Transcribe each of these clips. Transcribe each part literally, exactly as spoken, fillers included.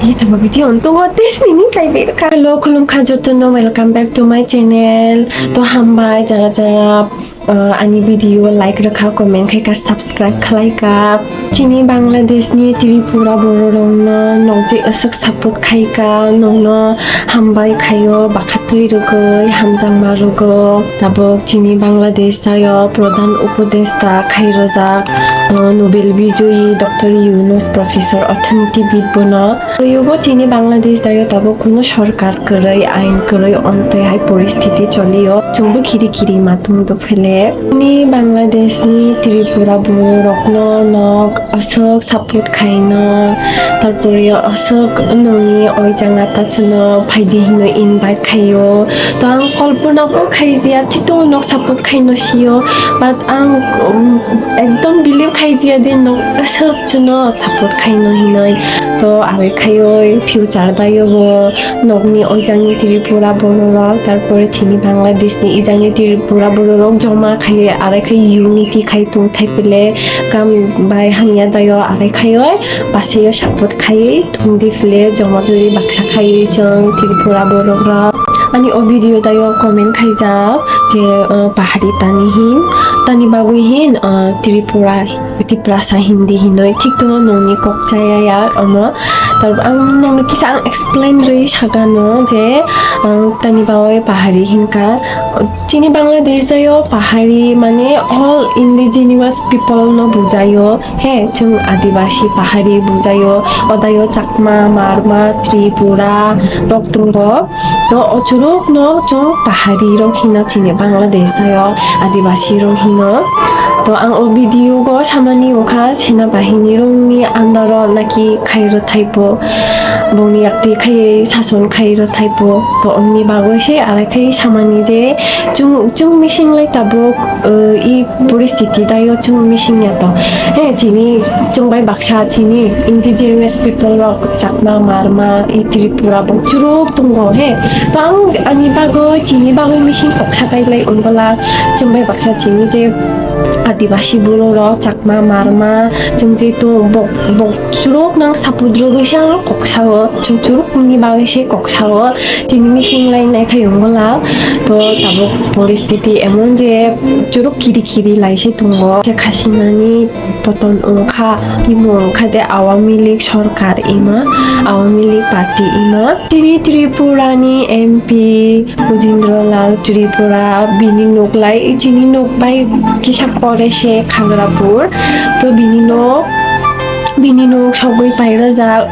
Ih, tamo video on tongo, tes minute chai bai rwkha. Hello, khulumkha jotono, welcome back to my channel. To hambai, jaga jaga, uh, ani video like rwkha, comment khaika, subscribe khlaika. Chini Bangladesh ni Tripura bororokno nok je aswk support khaika, nokno hambai khaio, bakhatwi rwgwi, hamjakma rwgo. Tabuk chini Bangladesh tayo Pradhan Upodeshta khairojak, uh, Nobel Bijoyi Doctor Yunus, Professor Orthoninti bid bono. Yugo chini Bangladesh dayo tabuk kuno sorkar kwrwi, ain kwrwi, omtwi hai poristiti cholio. Chwngbo khiri khiri matung do phele. Chini Bangladesh ni Tripura borokno nok aswk support khaino, tarpore aswk nongni oijang ata chwngno phaidi hino invite khaio. To ang kolpona bo khaijia, thito nok support khaino sio, but ang, um, ekdom believe khaijia de nok aswk chwngno support khaino hinoi. To are khaioi future dayo bo nokni oijangni Tripura bororok, tarpore chini Bangladesh ni ijangni Tripura bororok joma khaioi are khai unity khai tong thai pele kam bai hamya dayo are khaioi. Paseyo support khaiwi thumdi phile joma juri baksa khaiwi chwng Tripura borok rok. Ani o video dayo comment khaijak je, uh, pahari tani hin, tani bagwi hin, uh, Tripura, Tiprasa hindi hinoi. Thik tono nongni kok chaya ya omo. Tar ang nongno kisa ang explain rwi sagano je, uh, tani bagwi pahari hinka. Chini Bangladesh dayo pahari mane all indigenous people no bujayo. He, chwng Adibasi pahari bujayo, odayo Chakma, Marma, Tripura rok tongo. To o churuk no chwng pahari rok hino chini Bangladesh dayo Adibasi rok hino. To ang o video go samani wngkha Sena Bahini rokni under o naki khairo thaipo, bongni yakti khai sason khairo thaipo. To omni bagwi se arai khai samani je chwng, chwng mising lai tabuk, uh, i poristiti dayo chwng mising ya to. He, chini chwng bai baksa chini indigenous people rok Chakma, Marma, i Tripura bo churuk tongo he. To ang ani bagwi, chini bagwi mising koksa kai lai wngwla chwng bai baksa chini je Adibasi borok rok Chakma, Marma, chwng je to bo, bo churuk nang sapudrugwi se ang koksa o, chwng churuk ni bagwi se koksa o. Chini mising lai nai khai wngwla. To tabuk poristiti emon je churuk kiri kiri lai se tongo. Sheikh Hasinani poton wngkha, imo wngkha de Awami League sorkar ima, Awami League party ima. Chini Tripura ni M P Bujendra Lal Tripura bini nuk lai, chini nuk bai kisa kore se Khagrapur. To bini nuk, bini nuk sogwi pairajak,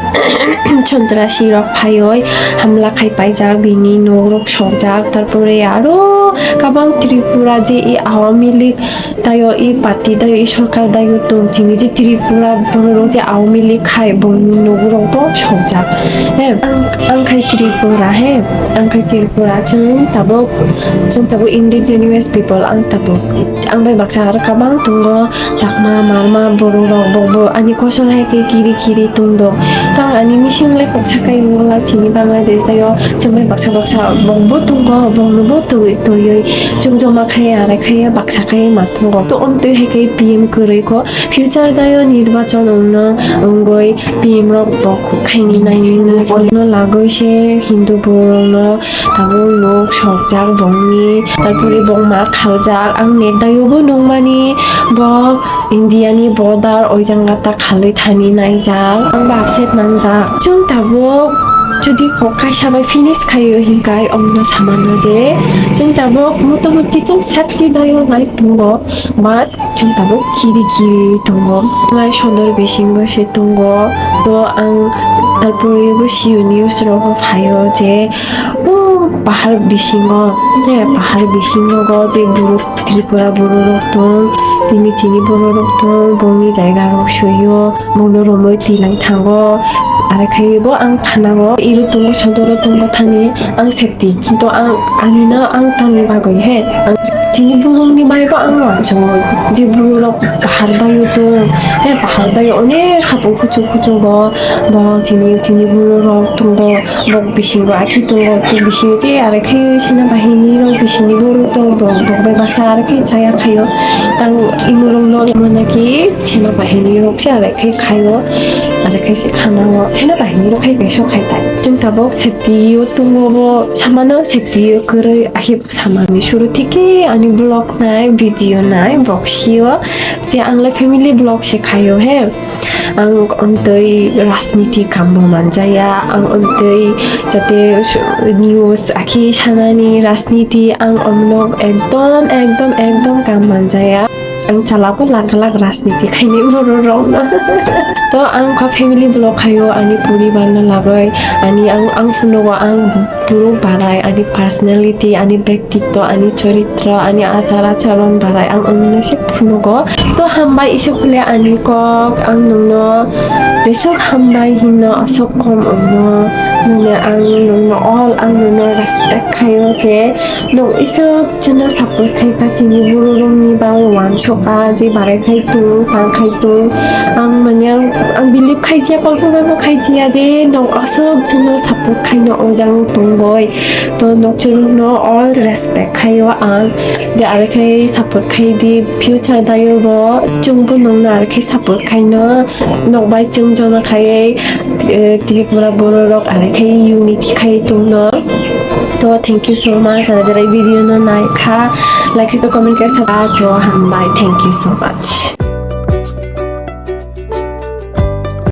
sontrasi rok phaioi hamla khai paijak, bini nuk rok sokjak, tarpore aro kabang Tripura je i Awami League dayo, i party dayo, i sorkar dayo tong chini je Tripura borok je Awami League khai bongni nuk rok bo sokjak. He, ang, ang khai Tripura, he, ang khai Tripura, chwng tabuk, chwng tabuk indigenous people, ang tabuk, ang bai baksa aro kabang tongo. Chakma, Marma, borok rok bo, bo ani kosol hai khe kiri kiri tong do. Tang ani mising lai koksa kai wngla chini Bangladesh dayo chwng bai baksa baksa bong bo tongo, bong no bo twi twiwi chwng joma khai arai khai baksa khai ma tongo. To omtwi hai khe P M kwrwi kho future dayo nirbachon wngno wngwi P M rok bo khaini nai no lagwi se Hindu borok no tabuk nuk sokjak bongni, tarpore bongma khaljak. Ang net dayo bo nukmani bo India ni border oijang lata khalwi thani naijak. Ang bo upset nangjak. Chwng tabuk jodi kok kaisa bai finish khaio hinkai omno samano je chwng tabuk motamoti chwng safety dayo nai tongo. But chwng tabuk kiri kiri tongo. Lai sodor bisingo se tongo. To ang tarpore bo sio news rogo phaio je o pahar bisingo, he, pahar bisingo go je borok Tripura borok rok tong, tini chini borok rok tong, bongni jaga rok soio, bongno romoi twi lai thango. Are khai bo ang khanao, iro tongo, sodoro tongo thani ang safety, kintu ang, ani no ang tangni bagwi he, ang chini borokni bai bo ang uansukgo, je borok rok pahar daio tong, he pahar daio onek hapung kuchuk kuchuk bo, bo chini, chini borok rok tongo, bok bisingo aki tongo, to bisingo je are khai sena bahini rok bisingni borok tong, bok, bok bai baksa are khai chaya khaio, tang Imulung no mona ki sena bahini rok se arai khai khayo, arai khai se khana o sena bahini rok khai kaiso khai tai. Chwng tabok safety o tungo bo samano safety o kwrwi ahi samani suru thiki ani vlog nai video nai box o je ang le family vlog se khayo he. Ang ontwi rajniti kambo manjaya, ang ontwi jate news akhi sanani rajniti ang omno ekdom, ekdom, ekdom kam manjaya. Ang chalabo lak lak rajniti khaini borok rokno. To ang kha family vlog khayo ani poribar no lagoi, ani ang, ang phunugo ang borok barai, ani personality, ani bektitto, ani choritro, ani achar acharon barai ang omno se phunugo. To hambai isuk le ani kok, ang nungno jesuk hambai hinno asuk kom omno, nungno ang nungno all ang nungno respect khayo je nung isuk chwngno support khai kha chini borok rokni bagwi uansuk kha je barai khai tung tang khai tung. Ang manya ang believe khai sia kolpona bo khai sia je nung asuk chwngno support khaino ojang tongoi. To nokchurukno all respect khaio ang je arekhe support khai di future dayo bo chwngbo nungno arekhe support khaino nokbai chwng jona khai eh, Tripura bororok arekhe unity khai tongno. To thank you so much jara jara video no nai kha like khe comment khe sa to hambai thank you so much.